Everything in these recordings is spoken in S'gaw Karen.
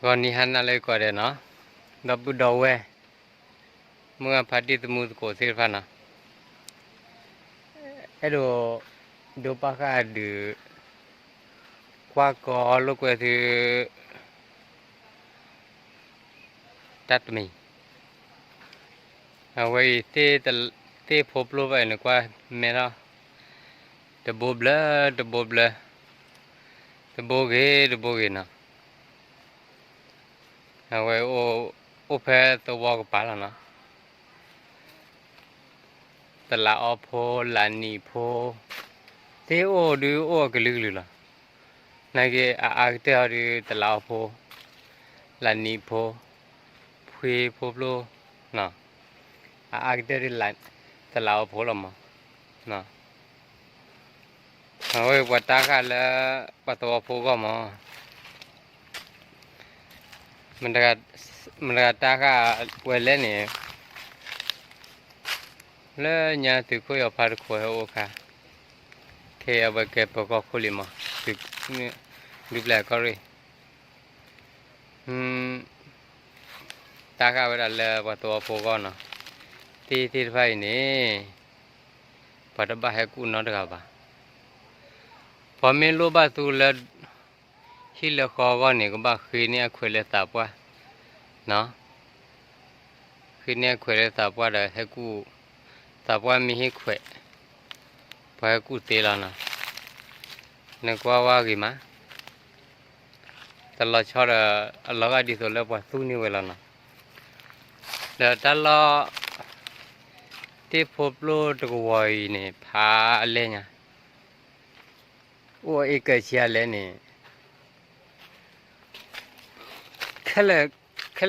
ဂီၤနံၤဟါနၤလၢကိးဂၤဒဲးနီၤ, ဒီပုၢ်ဒီဝဲၢ်, မုၢ်ဂၢ်ဖါတံၢ်သမူသကိးသ့ၣ်တဖၣ်နီၤ, အဲၣ်ဒိး ဒိးဘၣ်ဃးဒုး ကွၢ်ကီလိာ်ကွဲသု တၢ်တမံၤ, အဝဲအံၤ သ့ၣ်ဖိပျိၢ်ဘၣ်အံၤန့ၣ် ကွၢ်မဲထီၣ် တဘိဘျၢ တဘိဘျၢ, တဘိဂ့ၤ တဘိဂ့ၤနီၤ, အဝဲအိၣ်ဖဲသဝီကပၤလီၤနီၤ, တလးအီဖိ လးနံးဖိ, သ့ၣ်အိၣ်ဒုးအိၣ်အကလုာ်ကလုာ်လီၤ, နာ်က့ အအါကတၢၢ်အီၤဒုး တလးအီဖိ လးနံးဖိ, ဖှ့ဖိပျိၢ်, အအါကတၢၢ်ဒုး တလးအီဖိလီၤမး, အဝဲပှၤတၢ်ဃာ်လၢ ပှၤသဝီဖိအဂီၢ်မး, မတၤတဂၤတၢ်ဃာ်ဝဲလဲၣ်န့ၣ်, လၢညါသုးခိၣ်ယီၤဖါတခိးဟဲအိၣ်အခါ, ခဲအံၤအဝဲကဲပၢၤကီၢ်ခိၣ်လံမး, ဒုးပျဲၢ်ကီၢ်ရ့ၣ်, တၢ်ဃာ်ဝဲဒၣ်လၢပှၤသဝီဖိအဂီၢ်နီၤ, သ့ၣ်သ့ၣ်တဖၣ်အံၤန့ၣ် ပှၤတဘၣ်ဟဲကူၣ်နီတဂၤဘၣ်, ပှၤမ့ၢ်လိၣ်ဘၣ်သူလၢ ဟံၣ်လၢဃီအဂီၢ်န့ၣ် ကဘၣ်ဃ့န့ၢ်အခွဲးလၢသးပှၢ်, ဃ့န့ၢ်အခွဲးလၢသးပှၢ်ဒီးဟဲကူၣ်, သးပှၢ်မ့ၢ်ဟ့ၣ်ခွဲး, ပှၤဟဲကူၣ်သ့လီၤနီၤ, နကွၢ်ဝဲဂ့ၤမး, တလီၤဆီဒီး အလီၤဂာ်ဒ်သိးလၢပှၤသူန့ၢ်ဝဲလီၤနီၤ, ဒီးတၢ်လီၢ် သ့ၣ်ဖိပျိၢ်တကဝီၤအံၤန့ၣ် ဖးအလဲၢ်ညါ, အိၣ်အ့ကၢးဆံးအလဲၢ်န့ၣ်, ခဲလၢာ်ခဲ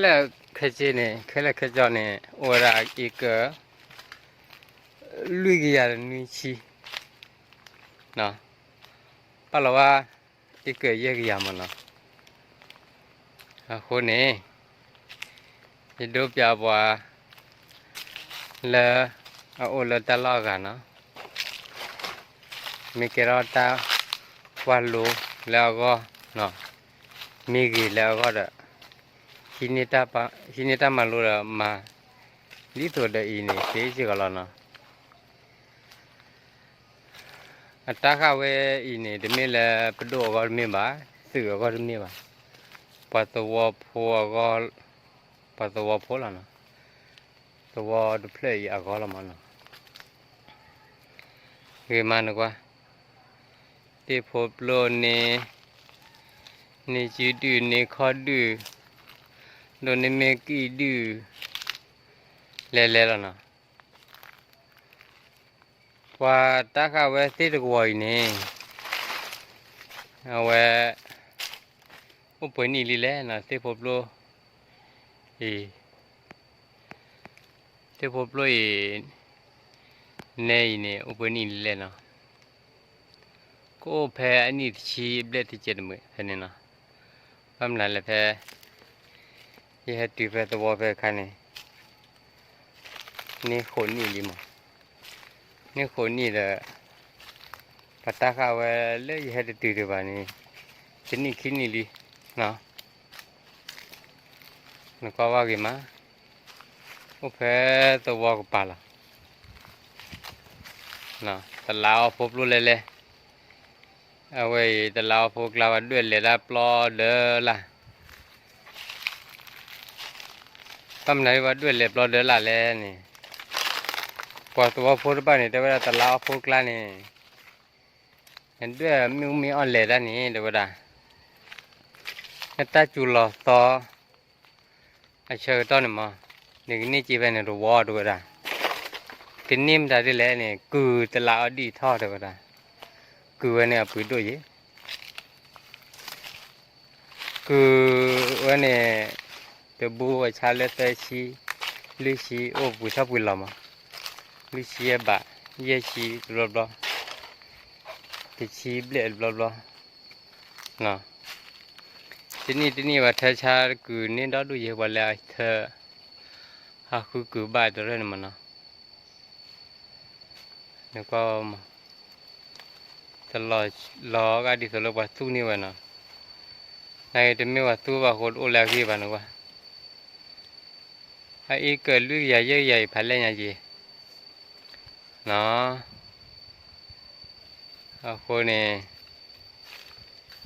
ဆ့န့ၣ် ခဲလၢာ်ခဲဆ့န့ၣ် အိၣ်ဝဲဒၣ်အ့ကၢး လွံၢ်ကယၤတနွံဆံ, ပာ်လီၤဝဲ အ့ကၢးယဲၢ်ကယၤမးနီၤ, အဃိန့ၣ် ယဒိပျးပှၤ လၢအအိၣ်လၢတၢ်လီၢ်အဂၤနီၤ, မ့ၢ်ကဲထီၣ်တၢ်ကွၢ်လိလၢအဂီၢ်, မ့ၢ်ဂ့ၤလၢအဂီၢ်ဒီး ဟံးန့ၢ်တၢ်မၤလိဒီးမၤ ဒ်သိးဒီးအံၤန့ၣ် သ့စ့ၢ်ကီးလီၤနီၤ. အတၢ်ဃာ်ဝဲအံၤန့ၣ် တမ့ၢ်လၢပဒိၣ်အဂီၢ်တမ့ၢ်ဘၣ်, သုးအဂီၢ်တမ့ၢ်ဘၣ်, ပှၤသဝီဖိအဂီၢ်, ပှၤသဝီဖိလီၤနီၤ, သဝီတဖျၢၣ်အံၤအဂီၢ်လီၤမးနီၤ. ဂ့ၤမးနကွၢ်, သ့ၣ်ဖိပျိၢ်န့ၣ်, န့ၢ်စုဒုၣ် န့ၢ်ခီၣ်ဒုၣ်, ဒိးန့ၢ်မ့ၢ်ကံၣ်ဒုၣ်, လဲၤလဲၤလီၤနီၤ. ပှၤတၢ်ဃာ်ဝဲသ့ၣ်တကဝီၤအံၤန့ၣ်, အဝဲ အိၣ်ပှဲၤနံၣ်လံလဲၣ်နီၤ, သ့ၣ်ဖိပျိၢ်အံၤ, သ့ၣ်ဖိပျိၢ်အံၤ, နဲအံၤန့ၣ် အိၣ်ပှဲၤနံၣ်လံလဲၣ်နီၤ. ကအိၣ်ဖဲအနံၣ်တဆံဘျဲၣ်တကဲးတမုာ်ဖဲန့ၣ်နီၤ. ဘၣ်မနုၤလဲၣ်ဖဲ ယဟဲတုၤဖဲသဝီဖဲအခါန့ၣ် န့ၢ်ဃိးနံၣ်လံမး, န့ၢ်ဃိးနံၣ်ဒီး ပှၤတၢ်ဃာ်ဝဲလၢယဟဲတတုၤဒံးဘၣ်န့ၣ် တနံၣ်ခံနံၣ်လံနီၤ. နကွၢ်ဝဲဂ့ၤမး, အိၣ်ဖဲသဝီကပၤလီၤ. တလးအီဖိပျိၢ်လဲၣ်လဲၣ်, အဝဲအံၤ တလးအီဖိကျါ ပှၤဒွဲၣ်လဲၤတၢ်ပျီဒၢလၢ်. ဘၣ်မနုၤပှၤဒွဲၣ်လဲၤပျီဒၢလၢ်လဲၣ်န့ၣ်, ပှၤသဝီဖိတဖၣ်န့ၣ် တဲဝဲဒၣ်တလးအီဖိကျါန့ၣ် နဒွဲၣ်မ့ၣ်အူမ့ၢ်အီၣ်လဲၤတၢ်န့ၣ် တဲဝဲဒၣ်, နတၢ်စူၤလီၤသီ အဆၢကတီၢ်န့ၣ်မး, နကန့ၢ်စ့ဖဲန့ၣ်တဝီ တဲဝဲဒၣ်. တန့ၢ်မတၤဒ်လဲၣ်န့ၣ် ကုၤတလးအီဒံၣ်ထီၣ် တဲဝဲဒၣ်. ကုၤဝဲန့ၣ်အပှ့ၤဒိၣ်ယဲၢ် ကုၤဝဲန့ၣ် တဘိအဆါလၢသၢဆံ, လွံၢ်ဆံ အိၣ်ပှ့ၤထီၣ်ပှ့ၤလီၤမး, လွံၢ်ဆံယဲၢ်ဘး, ယဲၢ်ဆံတဘျီဘျီ, တဆံဘျဲၣ်တဘျီဘျီ. တနံၣ်တနံၣ် ပှၤထၢဆါကုၤန့ၢ်ဒီဒူၣ်ယဲၢ် ပှၤလၢအထၢ ဟးဃုကုၤဘၣ်တရၢၢ်န့ၣ်မးနီၤ. နကွၢ် တလီၤဂာ်ဒ်သိးလၢပှၤသူန့ၢ်ဝဲနီၤ. နဂ့ၤတမ့ၢ်ပှၤသူဘၣ်အဃိတအိၣ်လၢအဂ့ၢ်ဘၣ်န့ၣ်ကွၢ်, အအံၤကၢၢ်လွံၢ်ကယၤယဲၢ်ကယၤအံၤဖးလဲၢ်ညါက့ၤ, နီၤ, အဃိန့ၣ်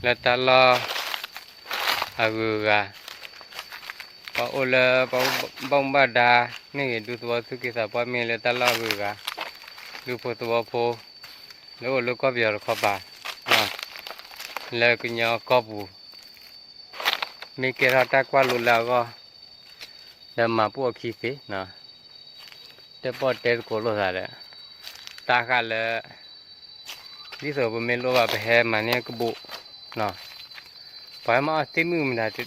လၢတၢ်လီၢ်အဂုၤအဂၤ, ပှၤအိၣ်လၢပှၤဘၣ်မူဘၣ်ဒါမ့ၢ်ဂ့ၤ, ဒူသဝီသူၣ်က့သးပှၢ်မ့ၢ်ဂ့ၤ, လၢတၢ်လီၢ်အဂုၤအဂၤ, ဒူဖိသဝီဖိ လၢအိၣ်လၢကီၢ်ပယီၤတခီပၤ, လၢကညီကီၢ်ပူၤ, မ့ၢ်ကဲထီၣ်တၢ်ကွၢ်လိလၢအဂီၢ်, ဒီးမၤပိာ်အခံသ့, တၢၣ်ပီၣ်တဲသကိးလိာ်သးဒီး, တၢ်ဃၣ်လၢ ဒ်သိးပမ့ၢ်လိၣ်ဘၣ်ပဟဲမၤန့ၢ်ကဘိး, ပှၤမၤအီၣ်သ့ၣ်မုၣ်မတၤ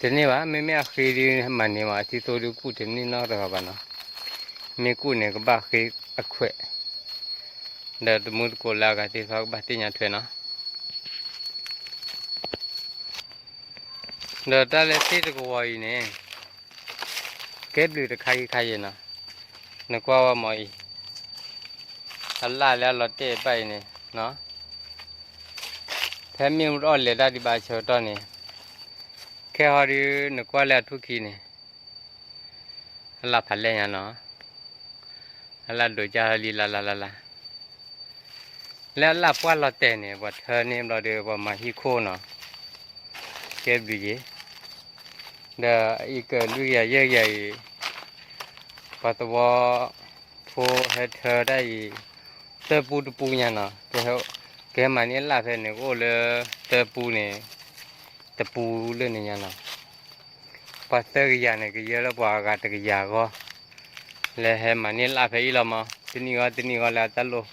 တန့ၢ်ဘၣ်, မ့မ့ၢ်အဃ့ဒုးမၤန့ၢ်မး, အသံသိဒုးကူၣ်တန့ၢ်နီတဂၤဘၣ်နီၤ, မ့ၢ်ကူၣ်န့ၣ်ကဘၣ်ဃ့အခွဲး, ဒီးတမူသကိးလၢအဂၤသ့ၣ်တဖၣ်ကဘၣ်သ့ၣ်ညါထွဲနီၤ. ဒီးတၢ်လၢသ့ၣ်တကဝီၤအံၤန့ၣ် ကဲဘျုးတခါအံၤခါယဲနီၤ, နကွၢ်ဝဲမ့ၢ်အံၤ, အလၣ်လၢအလီၤတဲာ်ဘၣ်အံၤန့ၣ်, ဖဲမ့ၣ်အူအီၣ်လဲၤတၢ်ဒံးဘၣ်အဆၢကတီၢ်န့ၣ်, ခဲဟီဒုးနကွၢ်လၢအထူၣ်ခံန့ၣ် အလၣ်ဖးလဲၢ်ညါနီၤ, အလၣ်ဒိးကၢ်လံလါလါလါလါ, လၢအလၣ်ပှၢ်လီၤတဲာ်န့ၣ် ပှၤထၢန့ၢ်ဘျီဒီး ပှၤမၤဟံၣ်ခိၣ်နီၤ, ကဲဘျုးယဲ, ဒီးအံၤကၢၢ်လွံၢ်ကယၤယဲၢ်ကယၤအံၤ, ပှၤသဝီဖိဟဲထၢတၢ်အံၤ သၢပူတပူညါနီၤ, ကဟဲမၤန့ၢ်အလၣ်ဖဲန့ၣ် ကအိၣ်လၢသၢပူန့ၣ် တပူလၢန့ၣ်ညါနီၤ, ပှၤသၢကယၤန့ၣ် ကယဲၢ်လၢပှၤအဂၤတကယၤအဂီၢ်, လၢဟဲမၤန့ၢ်လၣ်ဖဲအံၤလီၤမး, တနံၣ်ဂီၢ်တနံၣ်ဂီၢ်လၢအတၢ်လိၣ်,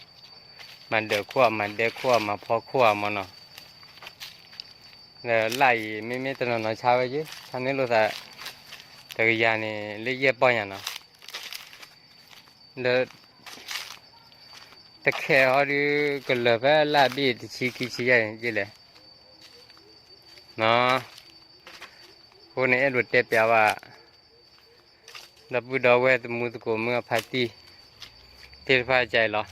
မၤဒၢးခိၣ်ဧါ မၤဒဲခိၣ်ဧါ မၤဖီခိၣ်ဧါမးနီၤ, ဒီးလၣ်အံၤ မ့မ့ၢ်တနီၤနီၤဆါဝဲက့ၤ ဆါန့ၢ်လိာ်သး တကယၤန့ၣ် လၢယဲၢ်ပီၢ်ညါနီၤ, ဒီး တခဲဟီဒုး ကလၢၤဖဲလၢအဘ့ၣ်တဆံခံဆံယဲၢ်န့ၣ် ယလဲၣ်, အဃိန့ၣ် အဲၣ်ဒိးတဲပျးဘၣ် ဒီပုၢ်ဒီဝဲၢ်သမူသကိးမုၢ်အဖါတံၢ် သ့ၣ်တဖၣ်အံၤလီၤ,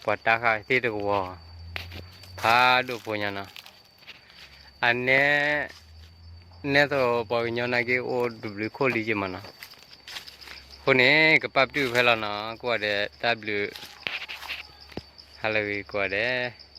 ပှၤတၢ်ဃာ်သ့ၣ်တကဝီၤ ဖးဒိၣ်ဖိညါနီၤ, အနဲ နဲသိးပှၤကညီနာ်က့အိၣ်တဘျုးခိၣ်လံက့မးနီၤ, အဃိန့ၣ် ကပာ်ပတုာ်ဖဲလီၤနီၤ, ကိးဂၤဒဲး တၢ်ဘျုး ဟါလၢဂ့ၤကိးဂၤဒဲး